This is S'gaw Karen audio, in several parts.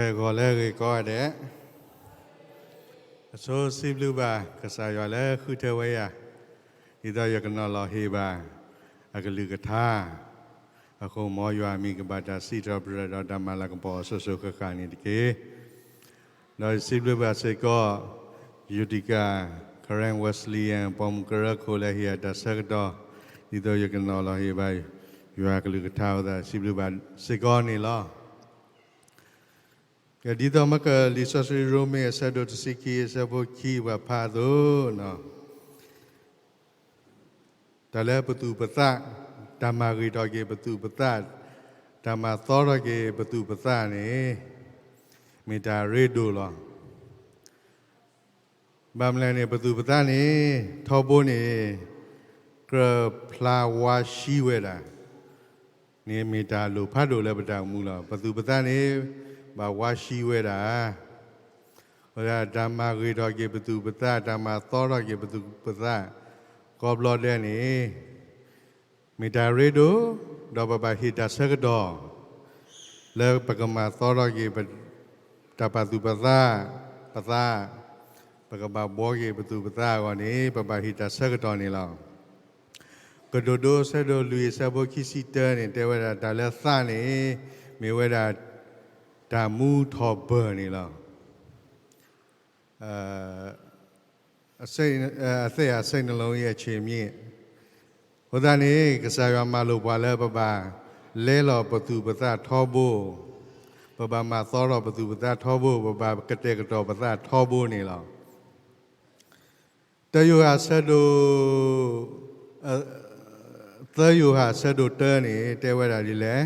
ဟဲဂီၤလၢအဂ့ၤကိးဂၤဒဲး, အဆိစံးဘျုးဘၣ်ကစၢ်ယွၤလၢဃုထၢဝဲယၤ, ဒ်သိးယကနီၤလီၤဟ့ၣ်ဘၣ် အကလုၢ်ကထါ, အဃိမ်ယွၤအမံၤကဘၣ်တၢ်စံးထီၣ်ပတြၢၤဒီးတၢ်မၤလၤကပီၤအစိၤစိၤဃၣ်ဃၣ်န့ၣ်တက့ၢ်. ဒီးယစံးဘျုးဘၣ်စ့ၢ်ကီး Utica Karen Wesleyan ပိာ်မုၣ်ကရၢခိၣ်လၢဟ့ၣ်ယၤတၢ်ဆၢကတီၢ်, ဒ်သိးယကနီၤလီၤဟ့ၣ်ဘၣ် ယွၤကလုၢ်ကထါအဃိသတး စံးဘျုးဘၣ်စ့ၢ်ကီးန့ၣ်လီၤ. ဒ်သိးမ့ၢ်ကလံာ်စီဆှံရိမ့ၤအဆၢဒိၣ်တဆံခံအဆၢဖိခံပှၤဖးအသိး, တၢ်လၢပသူၣ်ပသး, တၢ်မၤဂ့ၤထီၣ်က့ၤပသူၣ်ပသး, တၢ်မၤသီထီၣ်က့ၤပသူၣ်ပသးန့ၣ် မ့ၢ်တၢ်ရ့ဒိၣ်လီၤ. ဘၣ်မနုၤလဲၣ်န့ၣ် ပသူၣ်ပသးန့ၣ် ထီဘိန့ၣ် ကြၢးဖျါဝါဆှံဝဲဒၣ်န့ၣ် မ့ၢ်တၢ်လိၣ်ဖးဒိၣ်လၢပတၢ်အိၣ်မူလီၤ. ပသူၣ်ပသးန့ၣ် ဘၣ်ဝါဆှံဝဲဒၣ်, အဃိသတး တၢ်မၤဂ့ၤထီၣ်က့ၤပသူၣ်ပသး, တၢ်မၤသီထီၣ်က့ၤပသူၣ်ပသး ကိးဘျီဒဲးန့ၣ် မ့ၢ်တၢ်ရ့ဒိၣ်, ဒီးပဘၣ်ဟ့ၣ်တၢ်ဆၢကတီၢ် လၢပကမၤသီထီၣ်က့ၤ တၢ်ပာ်သူၣ်ပာ်သး, ပသး, ပကဘၣ်ဘှီက့ၤပသူၣ်ပသးအဂီၢ်န့ၣ် ပဘၣ်ဟ့ၣ်တၢ်ဆၢကတီၢ်န့ၣ်လီၤ. ကဒိၣ်ဒိအဆၢဒိၣ်လွံၢ်အဆၢဖိခံဆံတၢန့ၣ် တဲဝဲဒၣ်တၢ်လၢသးန့ၣ် မ့ၢ်ဝဲဒၣ် တၢ်မူထီၣ်ဘၢၣ်န့ၣ်လီၤ. အသ့ၣ် အစိတ်နှလုံး အချစ်မြတ်, အဃိသတးန့ၣ် ကစၢ်ယွၤမၤလိာ်ပှၤလၢပဘၣ်လဲလီၤပသူၣ်ပသးထီဘိ, ပဘၣ်မၤသီထီၣ်ပသူၣ်ပသးထီဘိ, ပဘၣ်ကတဲာ်ကတီၤပသးထီဘိန့ၣ်လီၤ. တၢယိၤဟၣ်အဆၢဒိၣ်, သၢယိၤဟၣ်အဆၢဒိၣ်တၢန့ၣ် တဲဝဲဒၣ်ဒ်လဲၣ်,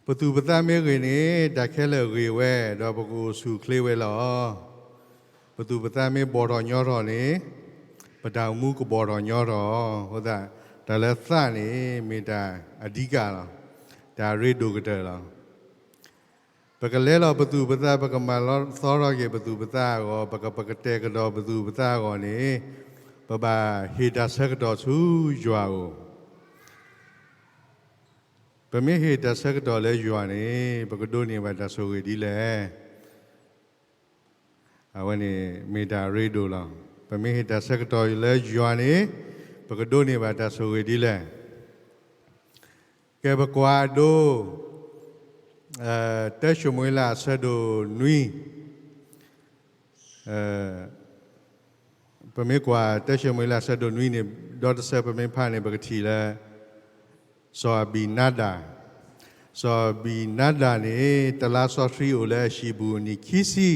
ပသူၣ်ပသးမ့ၢ်ဂ့ၤန့ၣ် တၢ်ခဲလၢာ်ဂ့ၤဝဲ, ဒီးပကအိၣ်ဆူၣ်အိၣ်ချ့ဝဲလီၤ. ပသူၣ်ပသးမ့ၢ်ဘီၣ်ထီၣ်ညီထီၣ်န့ၣ် ပတၢ်အိၣ်မူကဘီၣ်ထီၣ်ညီထီၣ်, အဃိသတး တၢ်လၢသးန့ၣ် မ့ၢ်တၢ်အဓိကလီၤ, တၢ်ရ့ဒိၣ်ကတၢၢ်လီၤ. ပကလဲလီၤပသူၣ်ပသး, ပကမၤသီထီၣ်က့ၤပသူၣ်ပသးအဂီၢ်, ပကပကတဲာ်ကတီၤပသူၣ်ပသးအဂီၢ်န့ၣ် ပဘၣ်ဟ့ၣ်တၢ်ဆၢကတီၢ်ဆူယွၤအအိၣ်. ပမ့ၢ်ဟ့ၣ်တၢ်ဆၢကတီၢ်လၢယွၤန့ၣ် ပကဒိးန့ၢ်ဘၣ်တၢ်ဆိၣ်ဂ့ၤဒ်လဲၣ်. အဝဲန့ၣ်မ့ၢ်တၢ်ရ့ဒိၣ်လီၤ. ပမ့ၢ်ဟ့ၣ်တၢ်ဆၢကတီၢ်လၢယွၤန့ၣ် ပကဒိးန့ၢ်ဘၣ်တၢ်ဆိၣ်ဂ့ၤဒ်လဲၣ်. ကဲ ပကွၢ်ဒိ တၢၡမူၤအ့လးအဆၢဒိၣ်နွံ, ပမ့ၢ်ကွၢ်တၢၡမူၤအ့လးအဆၢဒိၣ်နွံန့ၣ် ဒီတဆၢပမ့ၢ်ဖးန့ၣ် ပကထံၣ်လၢ စီၤအဘံနၤဒၣ်, စီၤအဘံနၤဒၣ်န့ၣ် တလါစီဆှံအိၣ်လၢအဟံၣ်ပူၤအနံၣ်ခံဆံ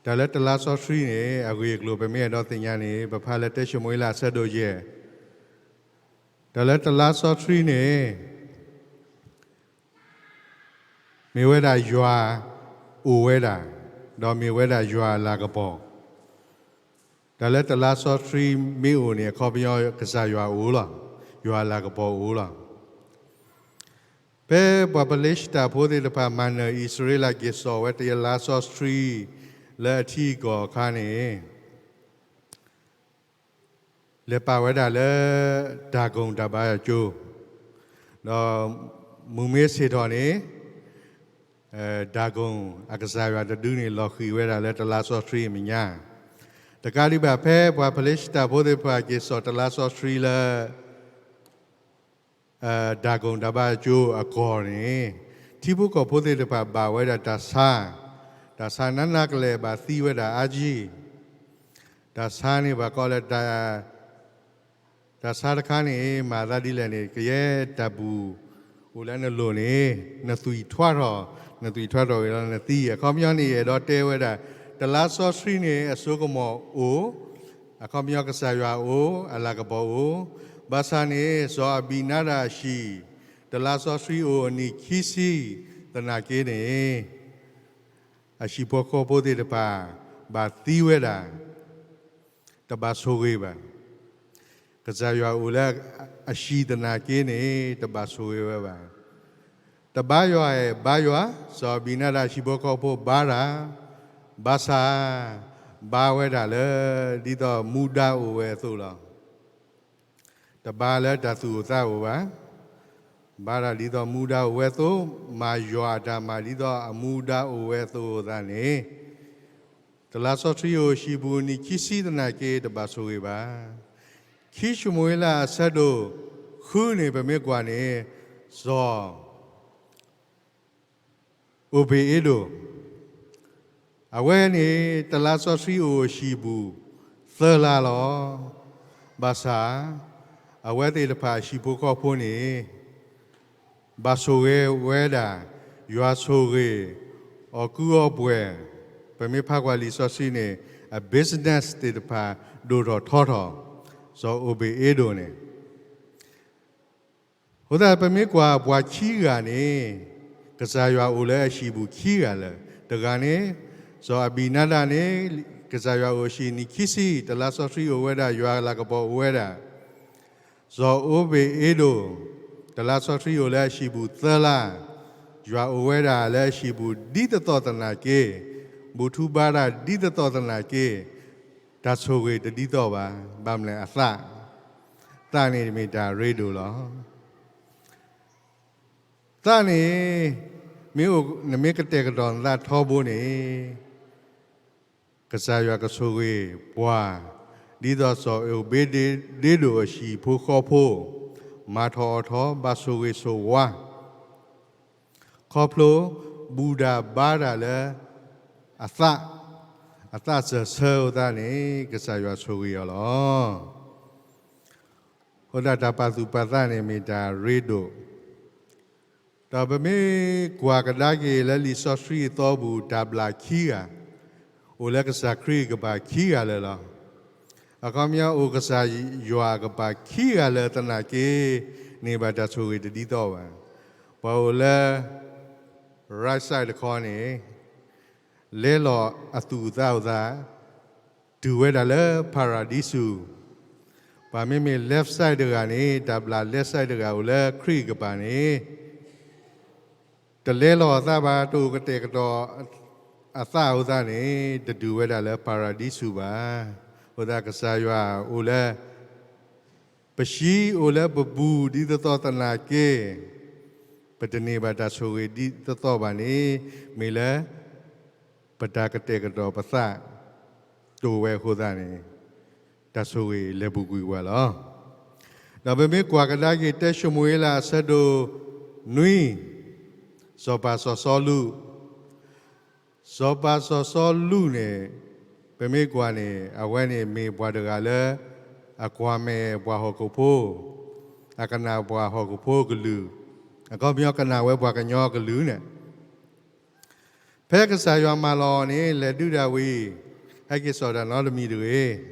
တၢ်လၢတလါစီဆှံန့ၣ် အဂ့ၢ်အကျိၤပမ့ၢ်အဲၣ်ဒိးသ့ၣ်ညါန့ၣ် ပဖးလၢတၢၡမူၤအ့လးအဆၢဒိၣ်ယဲၢ်, တၢ်လၢတလါစီဆှံန့ၣ် မ့ၢ်ဝဲဒၣ်ယွၤအိၣ်ဝဲဒၣ်, ဒီးမ့ၢ်ဝဲဒၣ်ယွၤအလၤကပီၤ. တၢ်လၢတလါစီဆှံမ့ၢ်အိၣ်န့ၣ် အခီပညီကစၢ်ယွၤအိၣ်လီၤ, ယွၤအလၤကပီၤအိၣ်လီၤ. ဖဲပှၤပလ့ၡတၢ်ဖိသ့ၣ်တဖၣ် မၤနၢၤအံၣ်စရ့လးက့ၤစိာ်ဝဲတလါစီဆှံလၢအထံအကီၢ်အခါန့ၣ် လဲၤပာ်ဝဲဒၣ်လၢ ဒၢ်ကိၣ်တၢ်ဘါယွၤကၠိ, ဒီးမုၢ်မ့ၢ်ဆ့ၣ်ထီၣ်န့ၣ် ဒၢ်ကိၣ်အကစၢ်ယွၤတဒုန့ၣ် လီၤဃံၤဝဲဒၣ်လၢတလါစီဆှံအမဲာ်ညါ, တကးဒံးဘၣ် ဖဲပှၤပလ့ၡတၢ်ဖိသ့ၣ်တဖၣ်က့ၤစိာ်တလါစီဆှံလၢ ဒၢ်ကိၣ်တၢ်ဘါယွၤကၠိအကီၢ်န့ၣ် ထံဖိကီၢ်ဖိသ့ၣ်တဖၣ်ဘၣ်ဝဲဒၣ်တၢ်ဆါ, တၢ်ဆါနးနးကလဲာ်ဘၣ်သံဝဲဒၣ်အါကံၢ်, တၢ်ဆါန့ၣ်ဘၣ်ကီးလၢ တၢ်ဆါတခါန့ၣ် မၤသးဒ်လဲၣ်န့ၣ် ကယဲၢ်တၢ်ဘူၣ်အိၣ်လၢနလိၤန့ၣ် နသွံၣ်ထွါထီၣ်, နသွံၣ်ထွါထီၣ်ဝံၤလီၤနသံ, အခီပညီန့ၣ် ယအဲၣ်ဒိးတဲဝဲဒၣ် တလါစီဆှံန့ၣ် အစိကမီၤအိၣ်, အခီပညီကစၢ်ယွၤအိၣ်, အလၤကပီၤအိၣ်, ဘၣ်ဆၣ်န့ၣ် စီၤအဘံနၤဒၣ်အဟံၣ် တလါစီဆှံအိၣ်အနံၣ်ခံဆံသနာ်က့န့ၣ် အဟံၣ်ဖိဃီဖိသ့ၣ်တဖၣ် ဘၣ်သံဝဲဒၣ် တဘၣ်ဆိၣ်ဂ့ၤဘၣ်. ကစၢ်ယွၤအိၣ်လၢအဟံၣ်သနာ်က့န့ၣ် တဘၣ်ဆိၣ်ဂ့ၤဝဲဘၣ်. တဘါယွၤဧၢ ဘါယွၤ, စီၤအဘံနၤဒၣ်ဟံၣ်ဖိဃီဖိဘါတၢ်, ဘၣ်ဆၣ် ဘါဝဲဒၣ်လၢ ဒ်သိးမူဒါအိၣ်ဝဲအသိးလီၤ. တဘါလၢတၢ်သူၣ်အိၣ်သးအိၣ်ဘၣ်. ဘါတၢ်ဒ်သိးမူဒါအိၣ်ဝဲအသိး, မၤယွၤအတၢ်မၤဒ်သိးအမူဒါအိၣ်ဝဲအသိးအဃိသတးန့ၣ်, တလါစီဆှံအိၣ်အဟံၣ်ပူၤနံၣ်ခံဆံသနာ်က့ တဘၣ်ဆိၣ်ဂ့ၤဘၣ်. ခံၡမူၤအ့လးအဆၢဒိၣ်ဃုန့ၣ် ပမ့ၢ်ကွၢ်န့ၣ်, စီၤ အိၣ်ဘ့းအ့ဒိၣ်, အဝဲန့ၣ် တလါစီဆှံအိၣ်အဟံၣ်ပူၤသၢလါလီၤ. ဘၣ်ဆၣ် အဝဲသ့ၣ်တဖၣ်အဟံၣ်ဖိဃီဖိန့ၣ် ဘၣ်ဆိၣ်ဂ့ၤဝဲဒၣ် ယွၤဆိၣ်ဂ့ၤ အီၣ်ကုအီပှဲၤ, ပမ့ၢ်ဖးကွၢ်လံာ်စီဆှံန့ၣ် အ business သ့ၣ်တဖၣ် ဒိၣ်ထီၣ်ထီထီၣ်, စီၤအိၣ်ဘ့းအ့ဒိၣ်န့ၣ် အဃိသတး ပမ့ၢ်ကွၢ်ပှၤခံဂၤန့ၣ် ကစၢ်ယွၤအိၣ်လၢအဟံၣ်ပူၤခံဂၤလၢာ်, တဂၤန့ၣ် စီၤအဘံၤနါဒၣ်န့ၣ် ကစၢ်ယွၤအိၣ်ဟံၣ်နံၣ်ခံဆံ, တလါစီဆှံအိၣ်ဝဲဒၣ်, ယွၤလၤကပီၤအိၣ်ဝဲဒၣ်. စီၤအိၣ်ဘ့းအ့ဒိၣ်, တလါစီဆှံအိၣ်လၢအဟံၣ်ပူၤသၢလါ, ယွၤအိၣ်ဝဲဒၣ်လၢအဟံၣ်ပူၤဒ်သိးသိးသနာ်က့, ဘူၣ်ထူဘါတၢ်ဒ်သိးသိးသနာ်က့, တၢ်ဆိၣ်ဂ့ၤတဒ်သိးဘၣ်. ဘၣ်မနုၤလဲၣ်, အသး, သးန့ၣ်မ့ၢ်တၢ်ရ့ဒိၣ်လီၤ. သးန့ၣ် မ့ၢ်အိၣ်, နမ့ၢ်ကတဲာ်ကတီၤနသးထီဘိန့ၣ်, ကစၢ်ယွၤကဆိၣ်ဂ့ၤပှၤ ဒ်သိးစီၤအိၣ်ဘ့းဒ့ဒိၣ်အဟံၣ်ဖိဃီဖိ မၤထီၣ်အီၣ်ထီၣ် ဘၣ်ဆိၣ်ဂ့ၤဆိၣ်ဝါ, ခီဖျိ ဘူၣ်တၢ်ဘါတၢ်လၢအသး, အသးစၢၢ်ဆၢအဃိသတးန့ၣ် ကစၢ်ယွၤဆိၣ်ဂ့ၤအီၤလီၤ. အဃိသတး တၢ်ပာ်သူၣ်ပာ်သးန့ၣ်မ့ၢ်တၢ်ရ့ဒိၣ်, ဒီးပမ့ၢ်ကွၢ်ကဒါက့ၤလၢလံာ်စီဆှံအသီပူၤ တၢ်ဘျၣ်ခံဂၤ, အိၣ်လၢကစၢ်ခရံာ်အကပၤခံဂၤလၢာ်လီၤ. အခီပညီအိၣ်ကစၢ်ယွၤအကပၤခံဂၤလၢာ်သနာ်က့ န့ၢ်ဘၣ်တၢ်ဆိၣ်ဂ့ၤတဒ်သိးဘၣ်. ပှၤအိၣ်လၢ right side တခီန့ၣ် လဲလီၤအသူၣ်အသးအဃိသတး တုၤဝဲဒၣ်လၢပၤရၤဒံစူၤ, ပှၤမ့မ့ၢ် left side တဂၤန့ၣ် တၢ်ဘျၣ် left side တဂၤအိၣ်လၢခရံာ်အကပၤန့ၣ် တလဲလီၤအသးဘၣ်, တအိၣ်ကတဲာ်ကတီၤအသးအဃိသတးန့ၣ် တတုၤဝဲဒၣ်လၢပၤရၤဒံစူၤဘၣ်. အဃိသတးကစၢ်ယွၤအိၣ်လၢ ပဟံၣ်အိၣ်လၢပပူၤဒ်သိးသိးသနာ်က့ ပတန့ၢ်ဘၣ်တၢ်ဆိၣ်ဂ့ၤဒ်သိးသိးဘၣ်န့ၣ် မ့ၢ်လၢ ပတၢ်ကတဲာ်ကတီၤပသး တအိၣ်ဝဲအဃိသတးန့ၣ် တၢ်ဆိၣ်ဂ့ၤလဲၤပူၤကွံာ်ပှၤလီၤ. ဒီးပမ့ၢ်ကွၢ်ကဒါက့ၤ တၢၡမူၤအ့လးအဆၢဒိၣ်နွံ, စီၤပၤစီၤစီလူး, စီၤပၤစီၤစီလူးန့ၣ် ပမ့ၢ်ကွၢ်န့ၣ် အဝဲန့ၣ်မ့ၢ်ပှၤတဂၤလၢ အကွၢ်မဲာ်ပှၤဟီၣ်ခိၣ်ဖိ, အကနၣ်ပှၤဟီၣ်ခိၣ်ဖိအကလုၢ်, အခီပညီကနၣ်ဝဲပှၤကညီအကလုၢ်န့ၣ် ဖဲကစၢ်ယွၤမၢလီၤအီၤန့ၣ် လဲၤဒုးတၢ်ဝံၤ ဟဲက့ၤစိာ်တၢ်နီတမံၤတဂ့ၤ.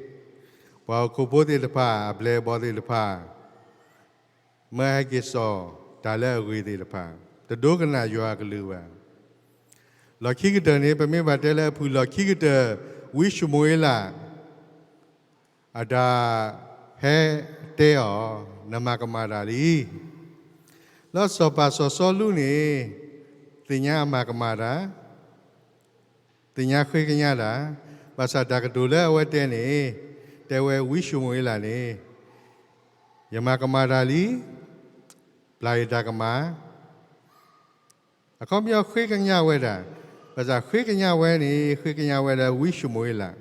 ပှၤဟီၣ်ခိၣ်ဖိသ့ၣ်တဖၣ် အပျဲၢ်အဘီၣ်သ့ၣ်တဖၣ် မၢဟဲက့ၤစိာ်တၢ်လၢအဂ့ၤသ့ၣ်တဖၣ် တဒိကနၣ်ယွၤအကလုၢ်ဘၣ်. လီၢ်ခံကတၢၢ်န့ၣ် ပမ့ၢ်ဘၣ်တဲလၢအဖုၣ်လီၢ်ခံကတၢၢ် ဝံၡမူၤအ့လး အတၢ်ဟဲတဲအီၤ, နမၤကမၣ်တၢ်လံ. လၢစီၤပၤစီၤစီလူးန့ၣ် သ့ၣ်ညါအမၤကမၣ်တၢ်, သ့ၣ်ညါဃ့ကညးတၢ်, ဘၣ်ဆၣ်တၢ်ကတိၤလၢအဝဲတဲန့ၣ် တဲဝဲဝံၡမူၤအ့လးန့ၣ် ယမၤကမၣ်တၢ်လံ, ပျၢ်ယတၢ်ကမၣ် အခီပညီဃ့ကညးဝဲဒၣ်, ဘၣ်ဆၣ်ဃ့ကညးဝဲန့ၣ် ဃ့ကညးဝဲလၢဝံၡမူၤအ့လး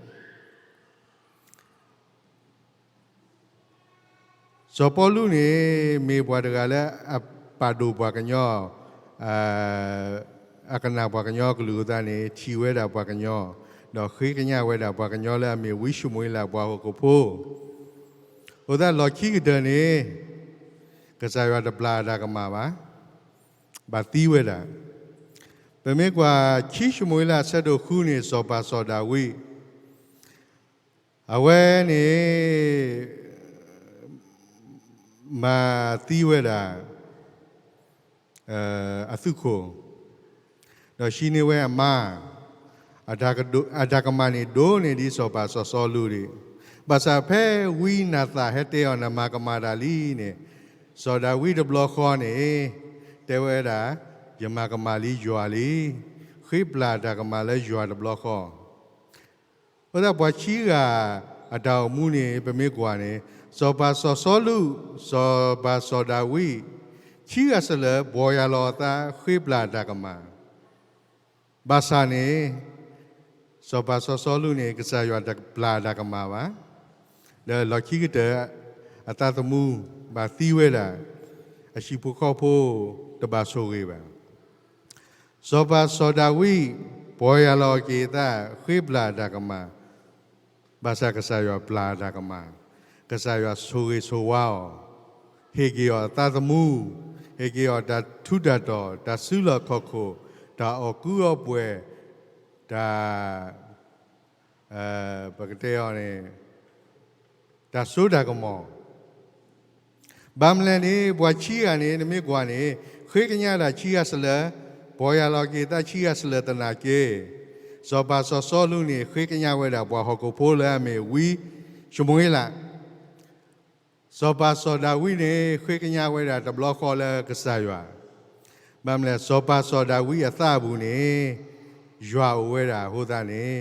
စီၤပီလူးန့ၣ် မ့ၢ်ပှၤတဂၤလၢအပာ်ဒိၣ်ပှၤကညီ, အကနၣ်ပှၤကညီကလုၢ်အဃိသတးန့ၣ် ထံၣ်ဝဲဒၣ်ပှၤကညီ, ဒီးဃ့ကညးဝဲဒၣ်ပှၤကညီလၢအမ့ၢ်ဝံၡမူၤအ့လးပှၤဟီၣ်ခိၣ်ဖိ. အဃိသတးလီၢ်ခံကတၢၢ်န့ၣ် ကစၢ်ယွၤတပျၢ်အတၢ်ကမၣ်ဘၣ်, ဘၣ်သံဝဲဒၣ်. ပမ့ၢ်ကွၢ် ခံၡမူၤအ့လး အဆၢဒိၣ်ဃုန့ၣ် စီၤပၤစီၤဒၤဝံး အဝဲန့ၣ် မၤသံဝဲဒၣ် အသုးခိၣ်, ဒီးဟံးန့ၢ်ဝဲအမါ, အတၢ်ကမၣ်န့ၣ်ဒိၣ်န့ၢ်ဒ်စီၤပၤစီၤစီလူးဒံး. ဘၣ်ဆၣ်ဖဲဝံနၤသၣ်ဟဲတဲအီၤ နမၤကမၣ်တၢ်လံန့ၣ်, စီၤဒၤဝံးတဘျီဃီန့ၣ် တဲဝဲဒၣ်, ယမၤကမၣ်လံယွၤလံ, ဃ့ပျၢ်တၢ်ကမၣ်လၢယွၤတဘျီဃီ. အဃိသတးပှၤခံဂၤအတၢ်အိၣ်မူန့ၣ် ပမ့ၢ်ကွၢ်န့ၣ် စီၤပၤစီၤစီလူး, စီၤပၤစီၤဒၤဝံး ခံဂၤစလၢၤ ဘှီယၤလီၤအသး ဃ့ပျၢ်အတၢ်ကမၣ်, ဘၣ်ဆၣ်န့ၣ် စီၤပၤစီၤစီလူးန့ၣ် ကစၢ်ယွၤတပျၢ်အတၢ်ကမၣ်ဘၣ်. ဒီးလီၢ်ခံကတၢၢ် အသးသမူဘၣ်သံဝဲဒၣ်, အဟံၣ်ဖိဃီဖိတဘၣ်ဆိၣ်ဂ့ၤဘၣ်. စီၤပၤစီၤဒၤဝံး ဘှီယၤလီၤက့ၤအသး ဃ့ပျၢ်အတၢ်ကမၣ်, ဘၣ်ဆၣ်ကစၢ်ယွၤပျၢ်အတၢ်ကမၣ်, ကစၢ်ယွၤဆိၣ်ဂ့ၤဆိၣ်ဝါအီၤ, ဟ့ၣ်က့ၤအီၤအသးသမူ, ဟ့ၣ်က့ၤအီၤတၢ်ထူးတၢ်တီၤ, တၢ်စုလီၢ်ခီၣ်ခိၣ်, တၢ်အီၣ်ကူအီပှဲၤ, တၢ် ပကတဲအီၤန့ၣ် တၢ်စိတၢ်ကမီၤ. ဘၣ်မနုၤလဲၣ်န့ၣ် ပှၤခံဂၤန့ၣ် နမ့ၢ်ကွၢ်န့ၣ် ဃ့ကညးဒၣ်ခံဂၤစလၢၤ, ဘှီယၤလီၤက့ၤသးခံဂၤစလၢၤသနာ်က့, စီၤပၤစီၤစီလူးန့ၣ် ဃ့ကညးဝဲဒၣ်ပှၤဟီၣ်ခိၣ်ဖိလၢအမ့ၢ်ဝံၡမူၤအ့လး, စီၤပၤစီၤဒၤဝံးန့ၣ် ဃ့ကညးဝဲဒၣ်တဘျီဃီလၢကစၢ်ယွၤ, ဘၣ်မနုၤလဲၣ် စီၤပၤစီၤဒၤဝံးအသးအပူၤန့ၣ် ယွၤအိၣ်ဝဲဒၣ်အဃိသတးန့ၣ်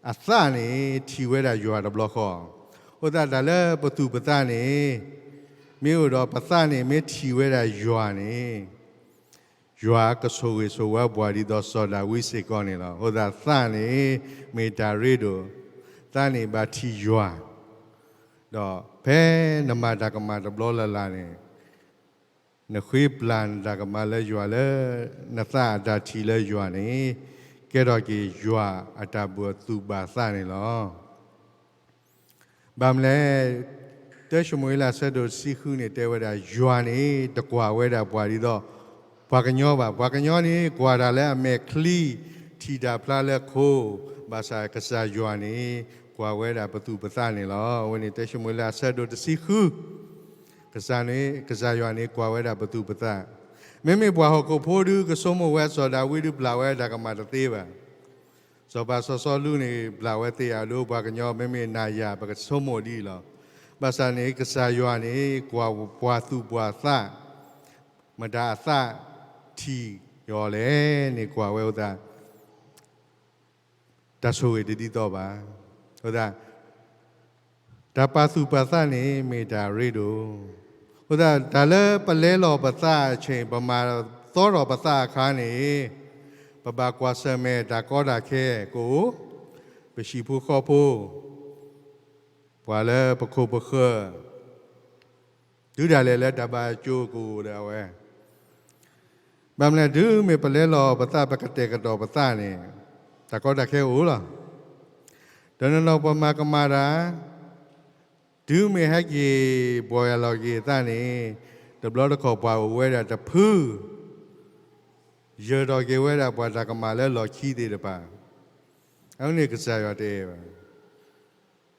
အသးန့ၣ်ထံၣ်ဝဲဒၣ်ယွၤတဘျီဃီ, အဃိသတးတၢ်လၢပသူၣ်ပသးန့ၣ် မ့ၢ်အိၣ်ဒီးပသးန့ၣ် မ့ၢ်ထံၣ်ဝဲဒၣ်ယွၤန့ၣ် ယွၤကဆိၣ်ဂ့ၤဆိၣ်ဝါပှၤဒ်သိးစီၤဒၤဝံးစ့ၢ်ကီးန့ၣ်လီၤ. အဃိသတးသးန့ၣ် မ့ၢ်တၢ်ရ့ဒိၣ်, သးန့ၣ်ဘၣ်ထံၣ်ယွၤ, ဒီးဖဲနမၤတၢ်ကမၣ်တဘျီလၢ်လၢ်န့ၣ် နဃ့ပျၢ်နတၢ်ကမၣ်လၢယွၤလၢ နသးအတၢ်ထံၣ်လၢယွၤန့ၣ် ကဲထီၣ်က့ၤယွၤအတၢ်ဘူၣ်အသူၣ်ဘၣ်သးန့ၣ်လီၤ. ဘၣ်မနုၤလဲၣ်, တၢၡမူၤအ့လးအဆၢဒိၣ်တဆံဃုန့ၣ် တဲဝဲဒၣ် ယွၤန့ၣ်တကွၢ်ဝဲဒၣ်ပှၤဒ်သိး ပှၤကညီဘၣ်. ပှၤကညီန့ၣ် ကွၢ်တၢ်လၢအမဲာ်ချံ, ထံၣ်တၢ်ဖျါလၢခိ, ဘၣ်ဆၣ်ကစၢ်ယွၤန့ၣ် ကွၢ်ဝဲဒၣ်ပသူၣ်ပသးန့ၣ်လီၤ. အဝဲန့ၣ်တၢၡမူၤအ့လးအဆၢဒိၣ်တဆံဃု, ကစၢ်န့ၣ်, ကစၢ်ယွၤန့ၣ်ကွၢ်ဝဲဒၣ်ပသူၣ်ပသး. မ့မ့ၢ်ပှၤဟီၣ်ခိၣ်ဖိဒုးကဆိကမိၣ်ဝဲ စီၤဒၤဝံးဒုးပျၢ်ဝဲတၢ်ကမၣ်တသ့ဘၣ်. စီၤပၤစီၤစီလူးန့ၣ် ပျၢ်ဝဲသ့ဧါ, ဒီးပှၤကညီ မ့မ့ၢ်နၤယၤ ပကဆိကမိၣ်ဒ်အံၤလီၤ. ဘၣ်ဆၣ်န့ၣ် ကစၢ်ယွၤန့ၣ် ကွၢ်ပှၤသူၣ်ပှၤသး, မတၤအသးထံၣ်အီၤလဲၣ်န့ၣ် ကွၢ်ဝဲအဃိသတး တၢ်ဆိၣ်ဂ့ၤတဒ်သိးဘၣ်. အဃိသတး တၢ်ပာ်သူၣ်ပာ်သးန့ၣ် မ့ၢ်တၢ်ရ့ဒိၣ်. အဃိသတး တၢ်လၢပလဲလီၤပသးအဆၢ ပမၤသီထီၣ်ပသးအခါန့ၣ် ပဘၣ်ကွၢ်ဆၢၣ်မဲာ်တၢ်ကီတၢ်ခဲကအိၣ်, ပဟံၣ်ဖိဃီဖိ, ပှၤလၢပခိၣ်ပဃၢၤ, တုၤဒၣ်လဲာ်လၢတၢ်ဘၣ်အစိၤကအိၣ်ဒီးအဝဲ ဘၣ်မနုၤလဲၣ် တုၤမ့ၢ်ပလဲလီၤပသး ပကတဲာ်ကတီၤပသးန့ၣ် တၢ်ကီတၢ်ခဲအိၣ်လီၤ. တနီၤနီၤပမၤကမၣ်တၢ်, တုၤမ့ၢ်ဟဲက့ၤဘှီယၤလီၤက့ၤအသးန့ၣ် တဘျီတခီၣ်ပှၤအိၣ်ဝဲဒၣ်တဖု, ယၢၤထီၣ်က့ၤဝဲဒၣ်ပှၤတၢ်ကမၣ်လၢလီၢ်ခံသ့ၣ်တဖၣ်, အဝဲန့ၣ်ကစၢ်ယွၤတအဲၣ်ဘၣ်.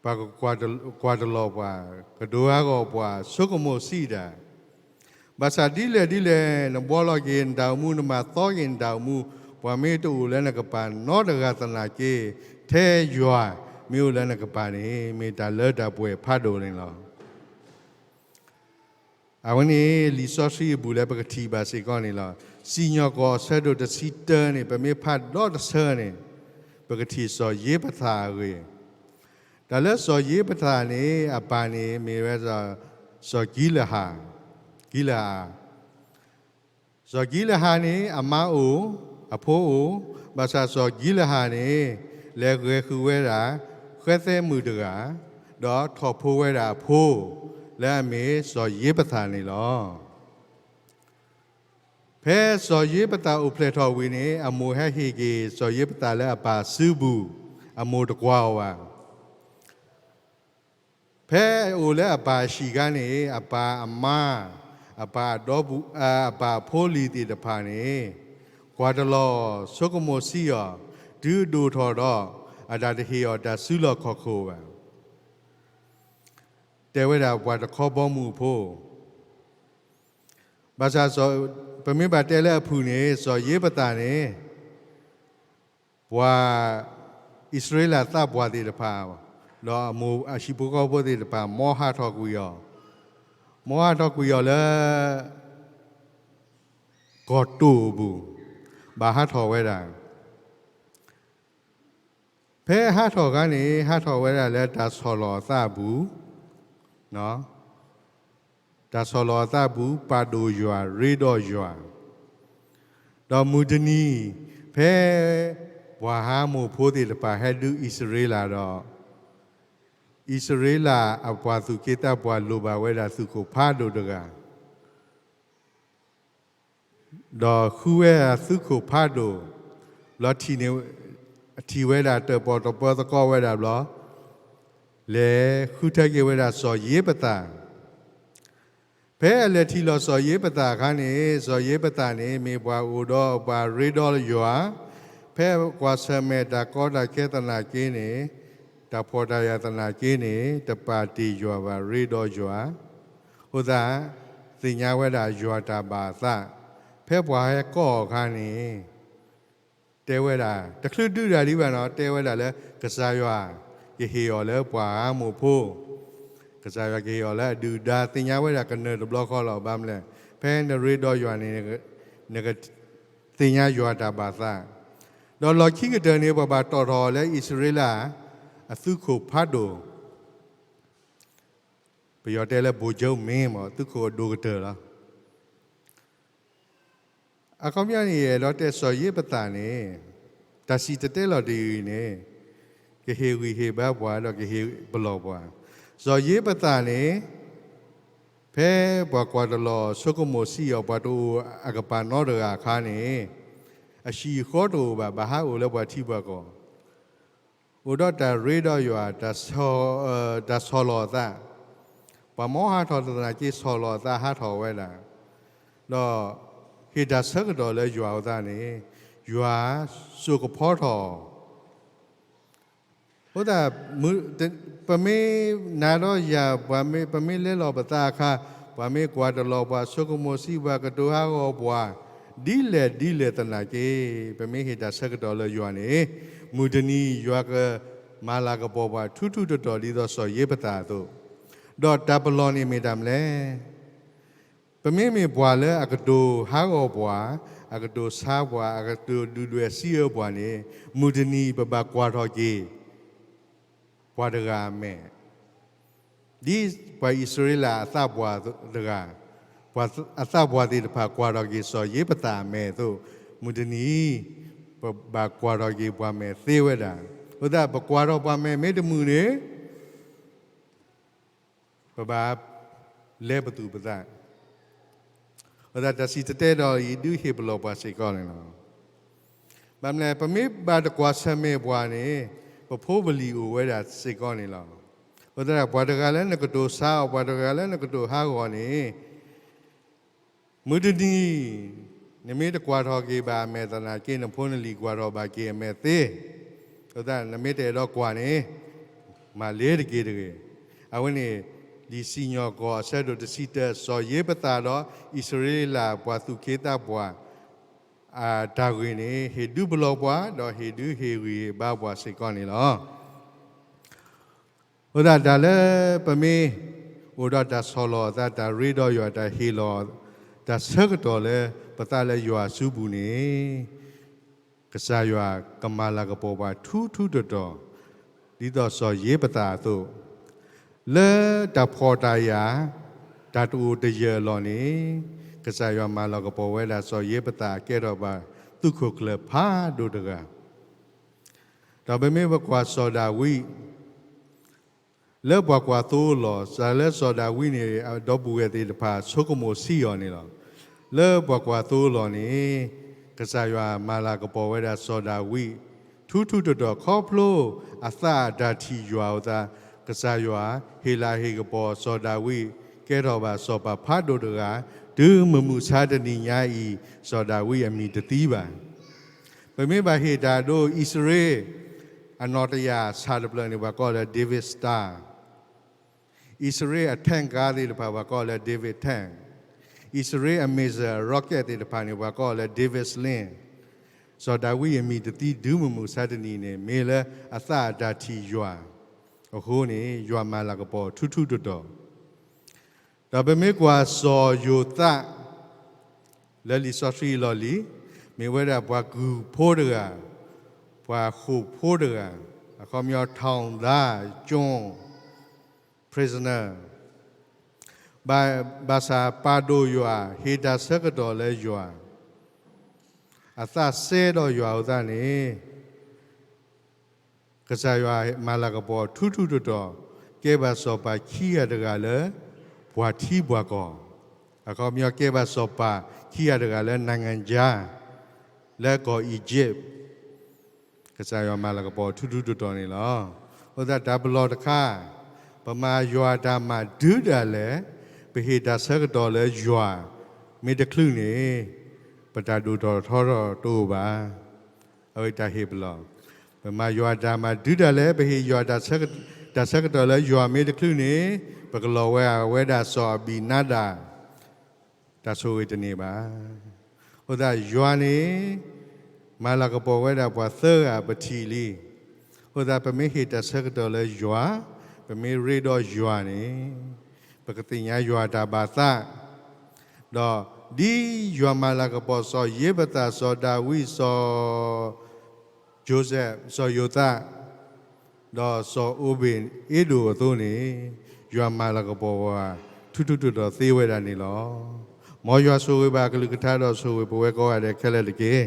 ပှၤကကွၢ်တလီၤပှၤ, ကဒိးဟးဂီၤပှၤ, ဆိကမိၣ်ဆံးတၢ်, ဘၣ်ဆၣ်ဒ်လဲၣ်ဒ်လဲၣ် နဘှီလီၤက့ၤနတၢ်အိၣ်မူ နမၤသီက့ၤနတၢ်အိၣ်မူ, ပှၤမ့ၢ်တအိၣ်လၢနကပၤနီတဂၤသနာ်က့, ထဲယွၤမ့ၢ်အိၣ်လၢနကပၤန့ၣ် မ့ၢ်တၢ်လၢတၢ်ပှဲၤဖးဒိၣ်န့ၣ်လီၤ. အဝဲန့ၣ် လံာ်စီဆှံအပူၤလၢပကထံၣ်ဘၣ်စ့ၢ်ကီးန့ၣ်လီၤ. စံၣ်ညီၣ်ကွီၢ်အဆၢဒိၣ်တဆံတၢန့ၣ် ပမ့ၢ်ဖးဒီတဆၢန့ၣ် ပကထံၣ်စီၤယ့ဖသးအဂ့ၢ်, တၢ်လၢစီၤယ့ဖသးန့ၣ် အပၢ်န့ၣ်မ့ၢ်ဝဲ စီၤကံလဟး, ကံလဟး စီၤကံလဟးန့ၣ် အမါအိၣ်, အဖိအိၣ်, ဘၣ်ဆၣ်စီၤကံလဟးန့ၣ် လဲၤဂဲၤဃုာ်ဝဲဒၣ် ဃဲသဲမုၣ်တဂၤ, ဒီးထီၣ်ဖိဝဲဒၣ်အဖိ လၢအမ့ၢ်စီၤယ့ဖသးန့ၣ်လီၤ. ဖဲစီၤယ့ဖသးအိၣ်ဖျဲၣ်ထီၣ်ဝံၤန့ၣ် အမိၢ်ဟဲဟ့ၣ်က့ၤစီၤယ့ဖသးလၢအပၢ်စုပူၤ, အမိၢ်တကွၢ်အီၤဘၣ်. ဖဲအအိၣ်လၢအပၢ်အဟံၣ်အခါန့ၣ် အပၢ်အမါ, အပၢ်အဒီပုၢ်, အပၢ်အဖိလံၤသ့ၣ်တဖၣ်န့ၣ် ကွၢ်တလီၤ ဆိကမိၣ်ဆံးအီၤ, တုၤအဒိၣ်ထီၣ်ဒီး အတၢ်တဟ့ၣ်အီၤတၢ်စုလီၢ်ခီၣ်ခိၣ်ဘၣ်. တဲဝဲဒၣ်ပှၤတခီဘီမုၢ်အဖိ ဘၣ်ဆၣ် ပမ့ၢ်ဘၣ်တဲလၢအဖုၣ်န့ၣ် စီၤယ့ဖသးန့ၣ် ပှၤအံၣ်စရ့လးသးပှၢ်သ့ၣ်တဖၣ် ဒီးအမိၢ်အဟံၣ်ဖိဃီဖိသ့ၣ်တဖၣ် မ်ဟးထီၣ်ကွံာ်အီၤ, မ်ဟးထီၣ်ကွံာ်အီၤလၢ ကီၢ်တိၢ်အပူၤ, ဘၣ်ဟးထီၣ်ဝဲဒၣ် ဖဲဟးထီၣ်အခါန့ၣ် ဟးထီၣ်ဝဲဒၣ်လၢတၢ်ဆီၣ်လီၤအသးအပူၤ, တၢ် တၢ်ဆီၣ်လီၤအသးပူၤ ပာ်ဒိၣ်ယွၤ ရ့ဒီးယွၤ, ဒီးမုၢ်တနံၤ ဖဲပှၤဟးမိၢ်ဖိသ့ၣ်တဖၣ်ဟဲဒုးအံၣ်စရ့လးဒီး အံၣ်စရ့လးအပှၤသူၣ်က့သးပှၢ်လိၣ်ဘၣ်ဝဲဒၣ်သုးခိၣ်ဖးဒိၣ်တဂၤ ဒီးဃုဝဲဒၣ်သုးခိၣ်ဖးဒိၣ်, ဘျီထံၣ်န့ၣ် ထံၣ်ဝဲဒၣ်တၢၣ်ပီၣ်တၢၣ်ပၢသကိးဝဲဒၣ်ဘျီ, လဲၤဃုထၢက့ၤဝဲဒၣ်စီၤယ့ပသး. ဖဲအလဲၤထံၣ်လိာ်စီၤယ့ပသးအခါန့ၣ် စီၤယ့ပသးန့ၣ် မ့ၢ်ပှၤအိၣ်ဒီးပှၤရ့ဒီးယွၤ, ဖဲကွၢ်ဆၢၣ်မဲာ်တၢ်ကီတၢ်ခဲသနာ်က့န့ၣ် တၢ်ဖှီၣ်တၢ်ယာ်သနာ်က့န့ၣ် တပာ်တ့ၢ်ယွၤဘၣ် ရ့ဒီးယွၤ, အဃိသတး သ့ၣ်ညါဝဲဒၣ်ယွၤတၢ်ဘၣ်အသး, ဖဲပှၤဟဲကိးအီၤအခါန့ၣ် တဲဝဲဒၣ် တချုးဒုးတၢ်ဒံးဘၣ်နီၤ တဲဝဲဒၣ်လၢ ကစၢ်ယွၤ ကဟ့ၣ်အီၤလၢပှၤဂၤမိၢ်ဖိ, ကစၢ်ယွၤကဟ့ၣ်အီၤလၢအဒုၣ်ဒါ သ့ၣ်ညါဝဲဒၣ်ကနၢၤတဘျီဃီလီၤ. ဘၣ်မနုၤလဲၣ် ဖဲနရ့ဒီးယွၤန့ၣ် နကသ့ၣ်ညါယွၤတၢ်ဘၣ်သး, ဒီးလီၢ်ခံကတၢၢ်န့ၣ် ပှၤဘၣ်တီၣ်ထီၣ်အီၤလၢအံၣ်စရ့လး အသုးခိၣ်ဖးဒိၣ်, ပယီၤတဲလၢ ဗိုလ်ချုပ်မင်း မ့ၢ်သုးခိၣ်အဒိၣ်ကတၢၢ်လီၤ. အခီပညီန့ၣ် ယအဲၣ်ဒိးတဲစီၤယ့ပသးန့ၣ် တၢ်စံၣ်တဲၤတဲလီၤတယုၢ်အံၤန့ၣ် ကဟ့ၣ်ဂံၢ်ဟ့ၣ်ဘါပှၤဒီးကဟ့ၣ်ပလီၢ်ပှၤ, စီၤယ့ပသးန့ၣ် ဖဲပှၤကွၢ်တလီၤဆိကမိၣ်စံးအီၤ ပှၤတအိၣ်အကပၤနီတဂၤအခါန့ၣ် အဟံၣ်အဃီတအိၣ်ဘၣ် ဘၣ်ဟးအိၣ်လၢပှၤထံပှၤကီၢ် အိၣ်ဒီးတၢ်ရ့ဒီးယွၤ တၢ်ဆီၣ်လီၤအသး, ပှၤမ့ၢ်ဟးထီၣ်သနာ်က့ ဆီၣ်လီၤအသးဟးထီၣ်ဝဲဒၣ်, ဒီးဟ့ၣ်တၢ်ဆၢကတီၢ်လၢယွၤအဃိသတးန့ၣ် ယွၤစိာ်ကဖီထီၣ် အဃိသတး ပမ့ၢ်နာ်ဒီးယၤ ပှၤမ့ၢ် ပမ့ၢ်လဲၤလီၤပသးအခါ ပှၤမ့ၢ်ကွၢ်တလီၤပှၤ ဆိကမိၣ်စံးပှၤ ကတိၤဟးဂီၤပှၤ ဒ်လဲၣ်ဒ်လဲၣ်သနာ်က့ ပမ့ၢ်ဟ့ၣ်တၢ်ဆၢကတီၢ်လၢယွၤန့ၣ် မုၢ်တနံၤ ယွၤကမၤလၤကပီၤပှၤထူထူတီတီ ဒ်သိးစီၤယ့ပသးအသိး, ဒီးတၢ်ပလီၢ်န့ၣ်မ့ၢ်တၢ်မနုၤလဲၣ် ပမ့မ့ၢ်ပှၤလၢအကတိၤဟးဂီၤပှၤ, အကတိၤဆါပှၤ, အကတိၤဒုၣ်ဒွဲၣ်စံးအၢပှၤန့ၣ် မုၢ်တနံၤပဘၣ်ကွၢ်ထီၣ်က့ၤ ပှၤတဂၤအမဲာ်, ဒ်ပှၤအံၣ်စရ့လးအသးပှၢ်တဂၤ, ပှၤအသးပှၢ်သ့ၣ်တဖၣ်ကွၢ်ထီၣ်က့ၤစီၤယ့ပသးအမဲာ်အသိး, မုၢ်တနံၤ ပဘၣ်ကွၢ်ထီၣ်က့ၤပှၤမဲာ်သ့ဝဲဒၣ်. အဃိသတးပကွၢ်ထီၣ်ပှၤမဲာ်မ့ၢ်တမုာ်န့ၣ် ပဘၣ်လဲၤပသူၣ်ပသး, အဃိသတးတၢ်စံၣ်တဲၤတဲလီၤအံၤ ဒုးဟ့ၣ်ပလီၢ်ပှၤစ့ၢ်ကီးန့ၣ်လီၤ. ဘၣ်မနုၤလဲၣ် ပမ့ၢ်ဘၣ်တကွၢ်ဆၢၣ်မဲာ်ပှၤန့ၣ် ပဖိပလံၤအိၣ်ဝဲဒၣ်စ့ၢ်ကီးန့ၣ်လီၤ. အဃိသတး ပှၤတဂၤလၢနကတိၤဆါအီၤ ပှၤတဂၤလၢနကတိၤဟးဂီၤန့ၣ် မုၢ်တနံၤ နမ့ၢ်တကွၢ်ထီၣ်က့ၤဘၣ်အမဲာ်သနာ်က့ နဖိနလံၤကွၢ်ထီၣ်ဘၣ်က့ၤအမဲာ်သ့, အဃိသတးနမ့ၢ်တအဲၣ်ဒိးကွၢ်န့ၣ် မၤလ့ၤတက့ၢ်တဂ့ၤ. အဝဲန့ၣ် လံာ်စံၣ်ညီၣ်ကွီၢ်အဆၢဒိၣ်တဆံတၢ စီၤယ့ပသးဒီးအံၣ်စရ့လးပှၤသူၣ်က့သးပှၢ် အတၢ်ဂ့ၢ်န့ၣ် ဟ့ၣ်ဒုးပလီၢ်ပှၤ ဒီးဟ့ၣ်ဒုးဟ့ၣ်ဂံၢ်ဟ့ၣ်ဘါပှၤစ့ၢ်ကီးန့ၣ်လီၤ. အဃိသတးတၢ်လၢပမ့ၢ်အိၣ်ဒီးတၢ်ဆီၣ်လီၤအသး တၢ်ရ့ဒီးယွၤ တၢ်ဟ့ၣ်လီၤ တၢ်ဆၢကတီၢ်လၢပသးလၢယွၤအစုပူၤန့ၣ် ကစၢ်ယွၤကမၤလၤကပီၤပှၤထူထူတီတီ ဒ်သိးစီၤယ့ပသးအသိး, လၢတၢ်ဖှီၣ်တၢ်ယာ် တၢ်တအိၣ်တယၢ်အလီၢ်န့ၣ် ကစၢ်ယွၤမၤလၤကပီၤဝဲဒၣ်စီၤယ့ပသးအကဲထီၣ်ဘၣ်သုးခိၣ်ကျၢၢ်ဖးဒိၣ်တဂၤ ဒီးပမ့ၢ်ပကွၢ်စီၤဒၤဝံး လၢပှၤကွၢ်သိအလီၢ် စးလၢစီၤဒၤဝံးန့ၣ် ဒီပုၢ်ဝဲၢ်သ့ၣ်တဖၣ်ဆိကမိၣ်ဆံးအီၤန့ၣ်လီၤ. လၢပှၤကွၢ်သိအလီၢ်န့ၣ် ကစၢ်ယွၤမၤလၤကပီၤဝဲဒၣ်စီၤဒၤဝံး ထူထူတီတီ ခီဖျိအသးအတၢ်ထံၣ်ယွၤအဃိသတး ကစၢ်ယွၤဟ့ၣ်လၤဟ့ၣ်ကပီၤစီၤဒၤဝံး ကဲထီၣ်ဘၣ်စီၤပၤဖးဒိၣ်တဂၤ တုၤမုၢ်မဆါတနံၤညါအံၤ စီၤဒၤဝံးအမံၤတသံဘၣ်. ပမ့ၢ်ဘၣ်ဟ့ၣ်တၢ်ဒိ အံၣ်စရ့လး အနီၣ်တယာ်ဆၣ်တဖျၢၣ်န့ၣ် ပှၤကိးလၢ David Star, အံၣ်စရ့လးအ tank သ့ၣ်တဖၣ် ပှၤကိးလၢ David Tank, အံၣ်စရ့လးအ missile rocket သ့ၣ်တဖၣ်န့ၣ် ပှၤကိးလၢ David Sling. စီၤဒၤဝံးအမံၤတသံ တုၤမုၢ်မဆါတနံၤန့ၣ် မ့ၢ်လၢအသးအတၢ်ထံၣ်ယွၤအဃိန့ၣ် ယွၤမၤလၤကပီၤထူထူတီတီ ဒီးပမ့ၢ်ကွၢ်စီၤယိၤသး လၢလံာ်စီဆှံအလီၢ်လံၤ မ့ၢ်ဝဲဒၣ်ပှၤကုၢ်ဖိတဂၤ, ပှၤဃိာ်ဖိတဂၤ, အခီပညီ ထောင်သား, ကျွန်, prisoner, ဘၣ်, ဘၣ်ဆၣ်ပာ်ဒိၣ်ယွၤ, ဟ့ၣ်တၢ်ဆၢကတီၢ်လၢယွၤ, အသးစဲဒီးယွၤအဃိသတးန့ၣ်, ကစၢ်ယွၤမၤလၤကပီၤထူထူတီတီ, ကဲဘၣ်စီၤပၤခံဂၤတဂၤလၢ ပှၤထံပှၤကီၢ်, အခီပညီကဲဘၣ်စီၤပၤခံဂၤတဂၤလၢ နိုင်ငံခြား, လၢကီၢ်အံၣ်စရ့း ကစၢ်ယွၤမၤလၤကပီၤထူထူတီတီန့ၣ်လီၤ. အဃိသတးတၢ်ပလီၢ်တခါ, ပမၤယွၤတၢ်မၤဒုးဒၣ်လဲာ်, ပဟ့ၣ်တၢ်ဆၢကတီၢ်လၢယွၤ မ့ၢ်တချုးန့ၣ်, ပတၢ်ဒိၣ်ထီၣ်ထီထီၣ်တအိၣ်ဘၣ်. အဝဲတၢ်ဟ့ၣ်ပလီၢ်, ပမၤယွၤတၢ်မၤဒုးဒၣ်လဲာ်, ပဟ့ၣ်ယွၤတၢ်ဆၢက, တၢ်ဆၢကတီၢ်လၢယွၤမ့ၢ်တချုးန့ၣ်, ပကလီၤဝဲအဝဲဒၣ်စီၤအဘံၤနါဒၣ် တၢ်ဆိၣ်ဂ့ၤတန့ၢ်ဘၣ်. အဃိသတးယွၤန့ၣ် မၤလၤကပီၤဝဲဒၣ်ပှၤသၢဂၤပထံၣ်လံ. အဃိသတးပမ့ၢ်ဟ့ၣ်တၢ်ဆၢကတီၢ်လၢယွၤ, ပမ့ၢ်ရ့ဒီးယွၤန့ၣ်, ပကသ့ၣ်ညါယွၤတၢ်ဘၣ်သး, ဒီးဒ်ယွၤမၤလၤကပီၤစီၤယ့ဖသး, စီၤဒၤဝံး, စီၤ Joseph, စီၤယိၤသး, ဒီးစီၤအိဘ့းအ့ဒိၣ်အသိးန့ၣ်, ယွၤမၤလၤကပီၤဝဲ ထူထူတီတီသ့ဝဲဒၣ်န့ၣ်လီၤ. မ်ယွၤဆိၣ်ဂ့ၤဘၣ်အကလုၢ်ကထါဒီးဆိၣ်ဂ့ၤပဝဲကိးဂၤဒဲးခဲလၢာ်တက့ၢ်.